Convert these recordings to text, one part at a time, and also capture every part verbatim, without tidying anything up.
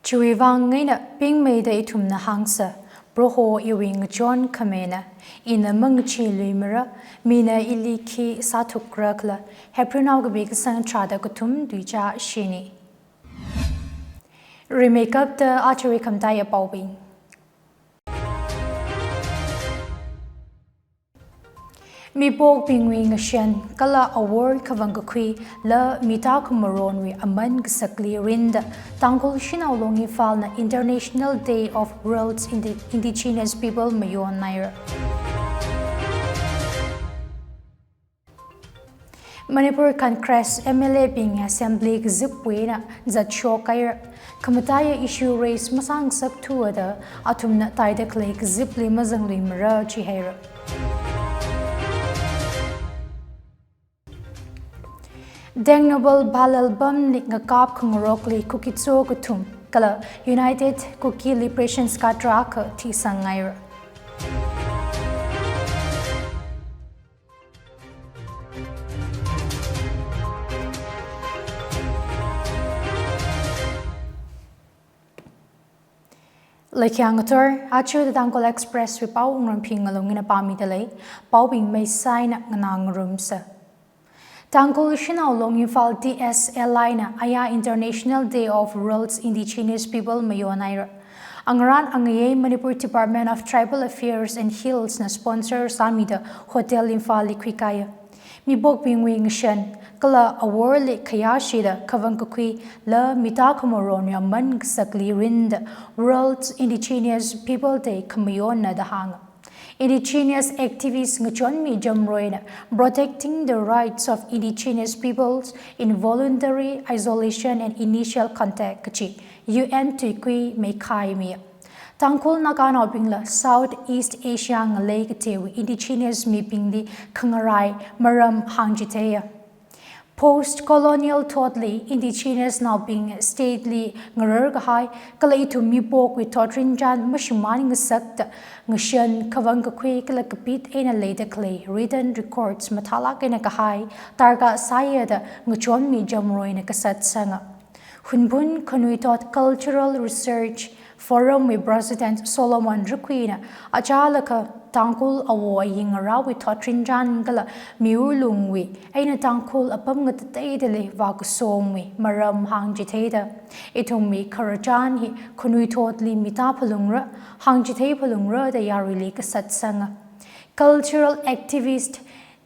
Chiwui vang ngaina pingmeida ithumna hāngsa, Proho iwui ngachon khamena, ina mangacheeluimara, mina ili khi sāthukra khala, Hebrew nao kapi kasang tharāda kathum tuicha shini. Rimeikapta aja wui khamataiya paobing. Mipokbingwui ngashan kala awor kavang kakhui la mita khamaronwui aman kasakli rinda Tangkhul Shanao Long Imphalna International Day of World's Indi-, Indigenous People mayonnaira. Manipur Congress M L A bing Assembly kazipwui eina zatshok kahaira. Khamataiya issue raise masāngasakthuda athumna taida khalei kazipli mazangluimara jihaira. Tengnoupal Bhal Albumli ngakap khangarokli Kuki-Zo kathum kala United Kuki Liberation Guard tarākha thisang haira. Laikhia ngathor, aja The Tangkhul Express wui pao wungram phi ngalung eina pāmida lei, paobing maisai eina nganā ngarumsa. Tangkhul Shanao Long Imphal T S L I na aya International Day of World's Indigenous People mayonnaira. Angarān angayei Manipur Department of Tribal Affairs and Hills na sponsor sāmida Hotel Imphalli khuikaiya. Mipokbingwui ngashan kala aworli khayāshida kavang kakhui la mita khamaronwui aman kasakli rinda World's Indigenous People Day khamayonna da hānga. Indigenous activist ngachonmi Jamroina Protecting the Rights of Indigenous Peoples in Voluntary Isolation and Initial Contact kachi U N tuikui meikhaimiya. Tangkhul Naganaobingla South East Asia ngalei kateiwui indigenous mibingli khangarai maram hāngchitheiya. Post-colonial thotli indigenous naobing stateli ngarar kahai, kala ithum mipokwui thotrinchān mashimān ngasakta ngashan kavang kakhui kala kapit eina leida khalei written records mathālāk eina kahai darkar sāya da ngachonmi Jamroina kasat sanga. Hunphun Khanuithot Cultural Research Forum wui President Solomon Rukhuina achālakha Tangkhul awo ayingarāwui thotrinchān kala miwui lungwui eina Tangkhul apam ngatateidali vākasomwui maram hāngchitheida, ithumwui khararchān hi khanuithotli mita phalungra, hāngchithei phalungra da yaruili kasat sanga. Cultural activist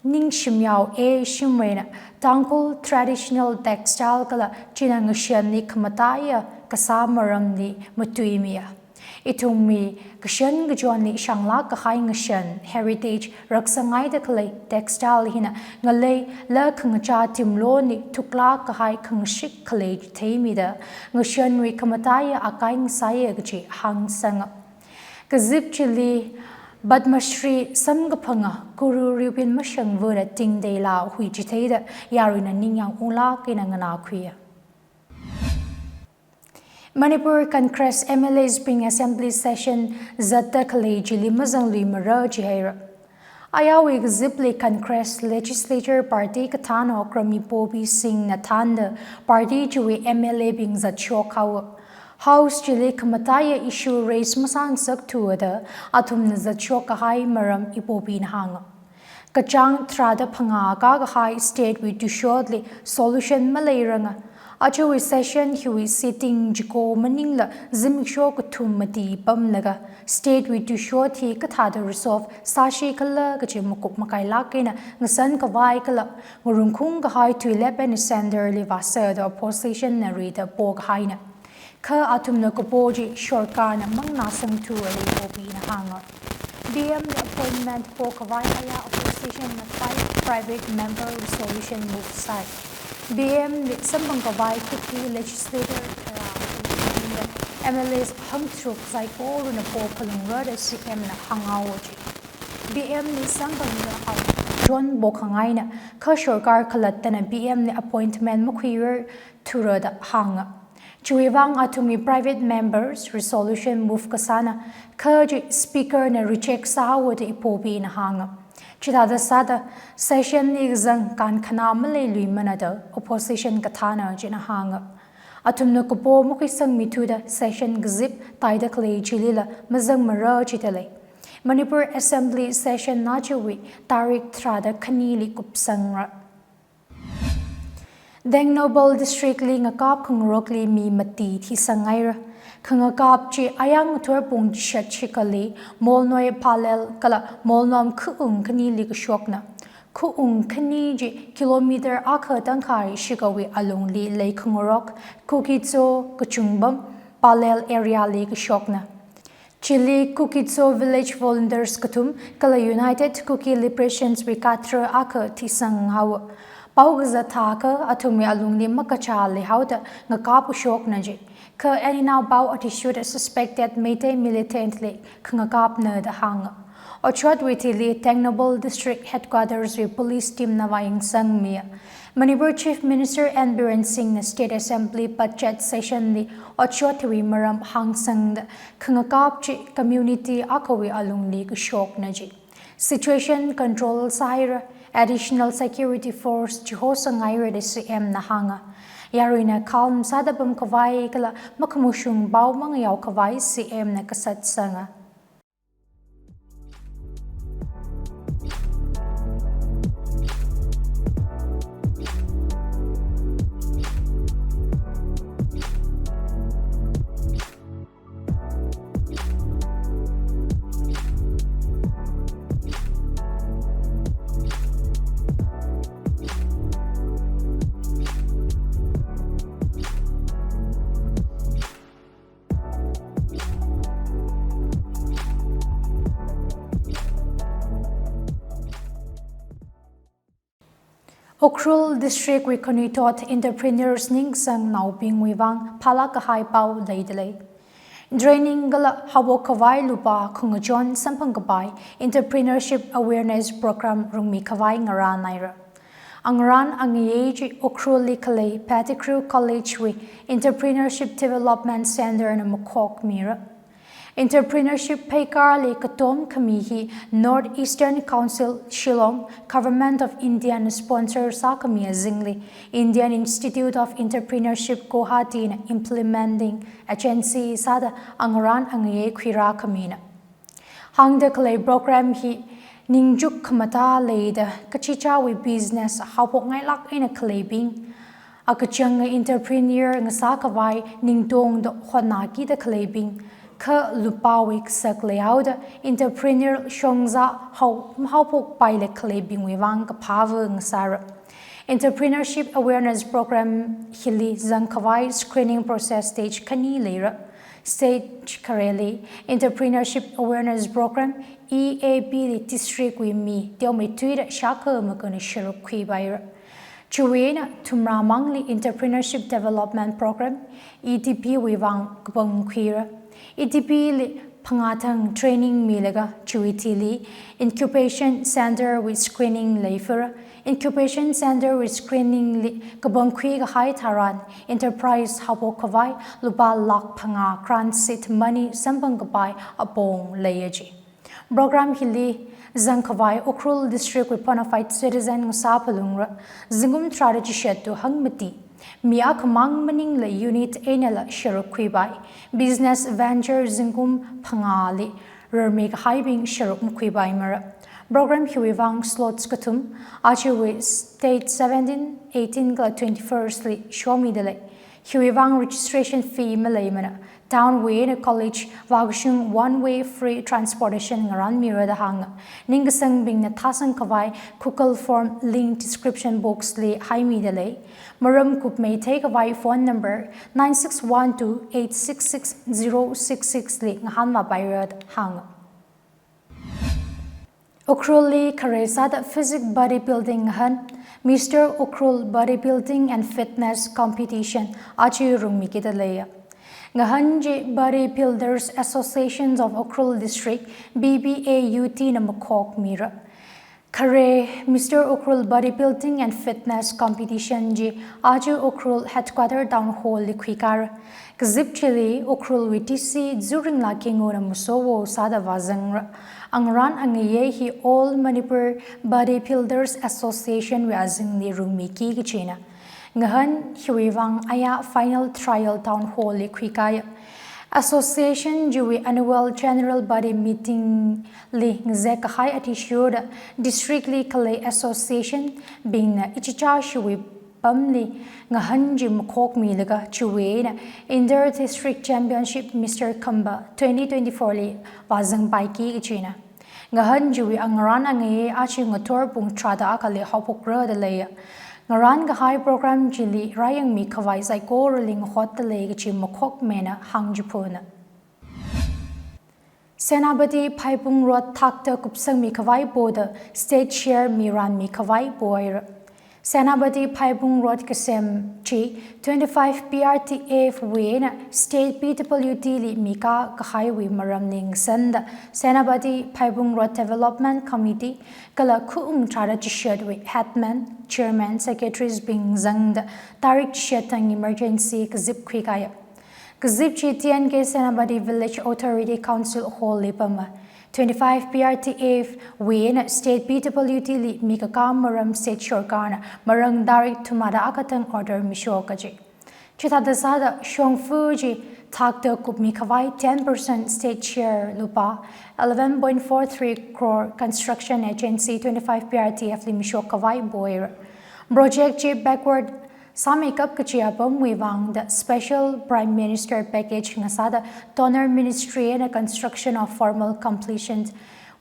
Ningshimyao A Shimreina Tangkhul traditional textile kala china ngashanli khamataiya kasā maramli matuimiya. Ithumwui kashan kachonli shānglāk kahai ngashan heritage raksangaida khalei textile hina ngaleila khangachā timloni thuklāk kahai khangashik khalei theimida ngashanwui khamataiya akai ngasāya kachi hāngsanga. Kazip chili Padma Shri samkaphanga Guru Riubin Mashangvana tingteila huichitheida yaruina ningyāng unglāk eina nganākhuiya. Manipur Congress M L As bing Assembly Session zatta khalei chili mazangluimara jihaira. Ayāwui kazipli Congress Legislature Party kathāna Okram Ipobi Singhna thānda party chiwui M L A bing zatshok haowa. House chili khamataiya issue raise masāngasakthuda athumna zatshok kahai maram Ipobina hānga. Kachāng tharāda phangā kā kahai state wui tuishotli solution maleiranga. Ajawui session hiwui sitting chiko maningla zimiksho kathum mati pamlaga state wui tuishot hi kathāda resolve sāshi khala kachi makup makailāk eina ngasan khavai kala ngarungkhung kahai tuilep eina centre li vāsada opposition na rida po kahaina. Kha athumna kapo chi sorkarna manganāsangthu ali Ipobina hānga. P M li appointment po khavai aya opposition na five private member resolution move sai. P M li samphang khavai Kuki legislator tharā M L As hangtharuk saikorana po phalungra da C M na hānghaowa chi. P M li samphang ya hao. John Bokhang eina kha sorkar khalattana P M li appointment makhuirar thura da hānga. Chiwui vang athumwui private members resolution move kasāna, kha chi speaker na reject sāhaowa da Ipobina hānga. Chithāda sāda session li kazang kankhanā maleiluimana da opposition kathāna china hānga. Athumna kapo makhuisangmithuda session kazip taida khalei chilila mazangmara jidalei. Manipur Assembly session na chiwui tarik tharāda khanili kupsangra. Tengnoupal District li ngakap khangarokli mi mati thisangngaira. Khangakap chi ayāng ngathor pung chishat chikhali Molnoi Phalel kala Molnom khaung khanili kashokna. Khaung khani chi kilometer akha tangkhai shikhawui alungli lei khangarok Kuki-Zo kachungpam Phalel area li kashokna. Chili Kuki-Zo Village Volunteers kathum kala United Kuki Liberation wui cadre akha thisanghaowa. Pao kazat thākha athumwui alungli makachā leihaoda ngakap kashokna ji. Kha eina pao athishurda suspected Meitei militant li khangakapna da hānga. Otshotwui thili Tengnoupal District Headquarters wui police team na vāyangsangmiya. Manipur Chief Minister N Biren Singh na State Assembly budget session li otshot hiwui maram hāngsangda khangakap chi community akhawui alungli kashokna ji. Situation control sāhaira, additional security force chihosangngaira da C M na hānga. Yaruina calm sāda pamkhavai kala makhamashung pao mangayao khavai C M na kasatsanga. Ukhrul District wui khanuithot entrepreneurs ningsangnaobingwui vang phālāk kahai pao leidalei. Training kala haophok khavai lupā khangachon samphang kapai Entrepreneurship Awareness Program rungmi khavai ngarānhaira. Angarān angayei chi Ukhrulli khalei Pettigrew College wui Entrepreneurship Development Center na makhokmira. Entrepreneurship pheikārli katom khami hi North Eastern Council Shillong, Government of India na sponsor sākhami azingli Indian Institute of Entrepreneurship Guwahati na implementing agency sāda angarān angayei khuirākhamina. Hāngda khalei program hi ningchuk khamatā leida kachichāwui business haophokngailāk eina khaleibing, akachanga entrepreneur ngasā khavai ningtongda hotnākida khaleibing, kha lupāwui kasak leihaoda entrepreneur shongza hao mahaophokpaila khaleibingwui vang kaphāva ngasāra. Entrepreneurship Awareness Program hili zangkhavai screening process stage khani leira. Stage khareli Entrepreneurship Awareness Program, E A P li district wui mi teomeithuida shākha makana sharuk khuipaira. Chiwui eina thumrā mangli Entrepreneurship Development Program, E D P wui vang kapangkhuira. E D P li phangā thang training milaga chiwui thili Incubation Center wui screening leifira. Incubation Center wui screening li kapangkhui kahai tharan enterprise haophok khavai lupā lakh phangā grant seed money samphang kapai apong leiya ji. Program hili zangkhavai Ukhrul District wui bona fide citizen ngasā phalungra. Zingkum tharāda chishat tu hangmati mi akhamang maningla unit einala sharuk khuipai. Business venture zingkum phangāli rarmi kahaibing sharuk makhuipaimara. Program hiwui vang slots kathum, achiwui date seventeen, eighteen kala twenty-first li shomidalei. Hiwui vang registration fee maleimana. Town wui eina college vākashung one way free transportation ngarānmira da hānga. Ningkasangbingna thāsang khavai Google form link description box li haimidalei. Maram kupmeithei khavai phone number nine six one two eight six six zero six six li ngahānvāpaira da hānga. Ukhrulli khare sāda physique bodybuilding ngahān Mister Ukhrul Bodybuilding and Fitness Competition aja rungmikida leiya. Ngahān chi Bodybuilders Association of Ukhrul District, B B A U T na makhokmira. Khare Mister Ukhrul Bodybuilding and Fitness Competition chi aja Ukhrul Headquarter Town Hall li khuikara. Kazip chili Ukhrulwui D C Zuringla Kinguna masowo sāda vāzangra. Angarān angayei hi All Manipur Bodybuilders Association wui azingli rungmiki kachina. Ngahān hiwui vang aya final trial town hall li khuikāya. Association chiwui annual general body meeting li ngazek kahai athishurda district li khalei association bingna ichichā shiwui pamli ngahān chi makhokmilaga chiwui eina Inter District Championship Mister Khamba twenty twenty-four li vāzangpaiki kachina. Ngahān chiwui angarān angayei aja ngathor pung tharāda akhali haophokra da leiya. Ngarān kahai program chili rāyangmi khavai saikorali ngahotda lei kachi makhokmina hāngchiphuna. Senapati Phaibung Road thakta kupsangmi khavai poda state chair miranmi khavai poira. Senapati Phaibung Road kasem chi twenty-five P R T F wui eina state P W D li mikā kahaiwui maramli ngasanda Senapati Phaibung Road Development Committee kala khaung tharāda chishatwui headman, chairman, secretaries bing zangda tarik chishat thang emergency kazip khuikāya. Kazip chi T N K Senapati Village Authority Council Hall li pama. Twenty-five P R T F wui eina state P W D li mikakā maram state sorkarna marān tarik thumada akatang order mishok kaji. Chithāda sāda shongfa chi thakta kupmi khavai ten percent state share lupā eleven point four three crore construction agency twenty-five P R T F li mishok khavai poira. Project chi backward sāmeikap kachi apamwui vangda Special Prime Minister Package ngasāda Donor Ministry eina construction of formal completion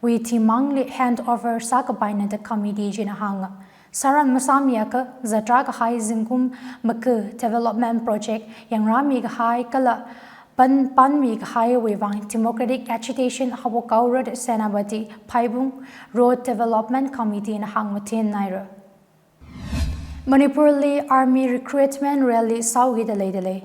wui thingmangli handover sākapaina da committee china hānga. Sāran masāmiakha zatrā kahai zingkum maka development project yangrāmi kahai kala pan panmi kahaiwui vang democratic agitation haophok haora da Senapati Phaibung Road Development Committee na hāngmathinnaira. Manipurli Army Recruitment Rally sāuki da leida lei.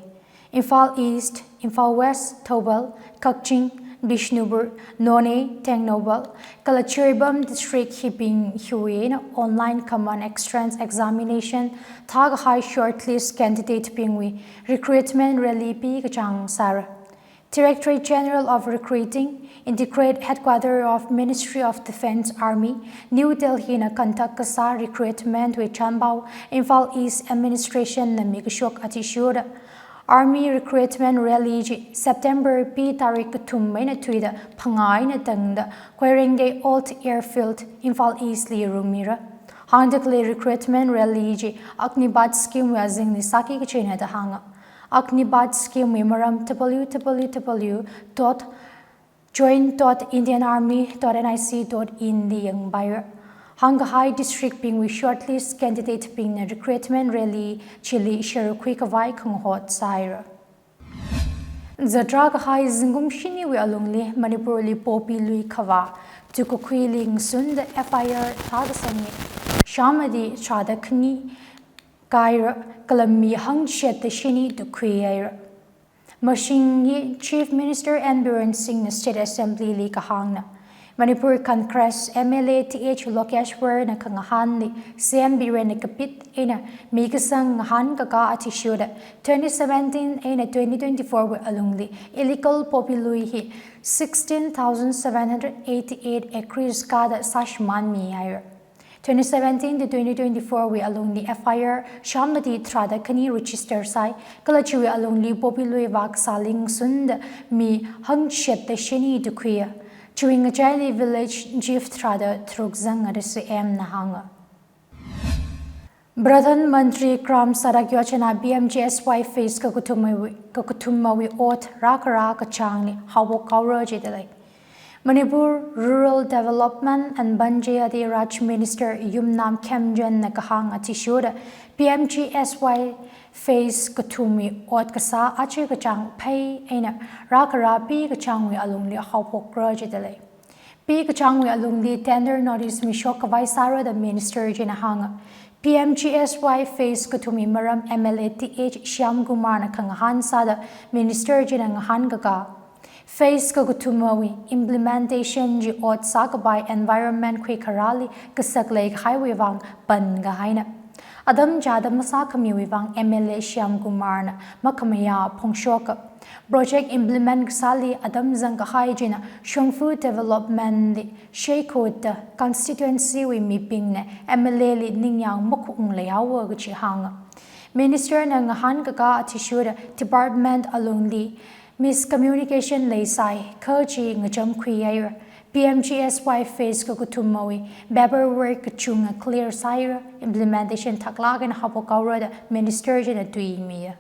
Imphal East, Imphal West, Thoubal, Kakching, Bishnupur, Noney, Tengnoupal, kala Jiribam District hibing hiwui eina online common entrance examination thākahai shortlist candidate bingwui recruitment rally pikachāng sāra. Directorate General of Recruiting, Integrated Headquarter of Ministry of Defence Army, New Delhi na conduct kasā recruitment wui chānpao Imphal East Administration na mikashok athishurda Army Recruitment Rally chi September pi tarik kathum eina thuida phangā eina tangda Koirengei Old Airfield, Imphal East li rumira. Hāngda khalei recruitment rally chi Agnipath Scheme wui azingli sāki kachina da hānga. Agnipath Scheme wui maram W W W dot join dot indian army dot N I C dot in li yangpaira. Hāngkahai district bingwui shortlist candidate bingna recruitment rally chili sharuk khuikhavai khangahot sāhaira. Zatrā kahai zingkum shiniwui alungli Manipurli poppy lui khavā tukakhuili ngasunda F I R thākasangli Shyamati tharāda khani kāhaira kala mi hangchishat da shini tukkhuihaira. Mashing hi Chief Minister N Biren Singh na State Assembly li kahāngna. Manipur Congress M L A Th Lokeshwar na khangahānli C M Biren na kapit eina mikasang ngahānkakā athishurda twenty seventeen eina twenty twenty-four wui alungli illegal poppy lui hi sixteen thousand seven hundred eighty-eight acres kāda sāshimānmihaira. Twenty seventeen to twenty twenty-four wui alungli F I R Shyamati tharāda khani register sāi, kala chiwui alungli poppy lui vākasāli ngasunda mi hangchishat da shini tukkhuiya. Chiwui ngachaili village chief tharāda tharuk zanga da C M na hānga. Pradhan Mantri Gram Sadak Yojana P M G S Y phase kakathumawui, kakathumawui ot rākharā kachāngli haophok haora jida lei. Manipur Rural Development and Panchayati Raj Minister Yumnam Khemchand na kahāng athishurda P M G S Y phase kathumwui ot kasā aja kachāng phei eina rākharā pikachāngwui alungli haophokra jida lei. Pikachāngwui alungli tender notice mishok khavai sāra da Minister china hānga. P M G S Y phase kathumwui maram M L A Th Shyamkumar na khangahān sāda Minister china ngahānkakā. Phase kakathumawui implementation chi ot sākapai environment khuikharāli kasak leikahaiwui vang pankahaina. Atam chāda masākhamiwui vang M L A Shyamkumar na makhamayā phongshoka. Project implement kasāli atam zangkahai china shongfa development li sheikhut da constituency wui mibingna M L A li ningyāng makhaung leihaowa kachi hānga. Minister na ngahānkakā athishurda department alungli miscommunication leisai kaji ngacham khuihaira. P M G S Y phase kakathumawui paperwork kachunga clear sāhaira, implementation thaklāk eina haophok haora da Minister china tuimiya.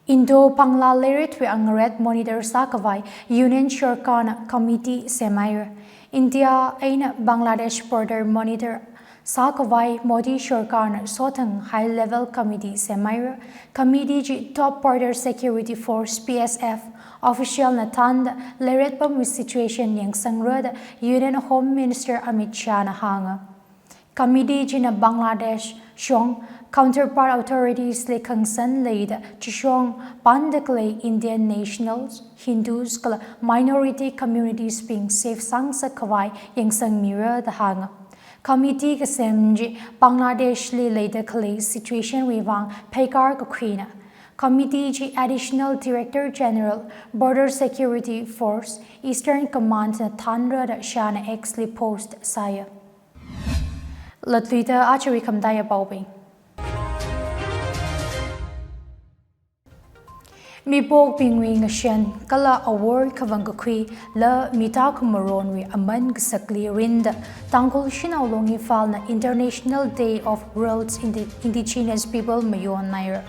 Indo-Bangla leiritwui angarāt monitor sākhavai Union Sorkarna committee semhaira. India eina Bangladesh border monitor sākhavai Modi Sorkarna sothang high level committee semhaira. Committee chi Top Border Security Force, P S F, official na thānda leiritpamwui situation yangsangra da Union Home Minister Amit Shah na hānga. Committee china Bangladesh shong counterpart authorities li khangsan leida chishong panda khalei Indian nationals, Hindus kala minority communities bing safe sāngasak khavai yangsangmira da hānga. Committee kasem chi Bangladesh li leida khalei situation wui vang pheikar kakhuina. Committee chi Additional Director General, Border Security Force, Eastern Command na thānra da Shah na X li post sāya. Latluida ajawui khamataiya paobing. Mipokbingwui ngashan kala awor kavang kakhui la mita khumaronwui aman kasakli rinda Tangkhul Shanao Long Imphal na International Day of World's Indi-, Indigenous People mayonhaira.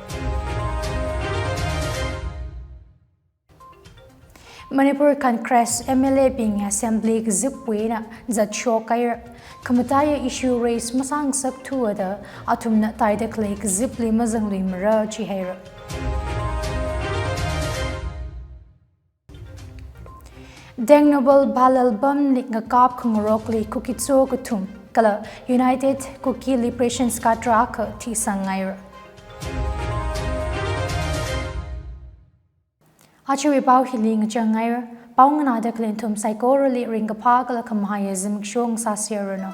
Manipur Congress M L A bing Assembly kazipwui eina zatshokhaira. Khamataiya issue raise masāngasakthuda athumna taida khalei kazipli mazangluimara jihaira. Tengnoupal Bal Album li ngakap khangarokli Kuki Tso kathum kala United Kuki Liberation Guard rākha thisanghaira. Ajawui pao hili ngachanghaira. Pao nganāda khalei nathum saikorali ringkaphā kala khamahaiya zimiksho ngasāserranu.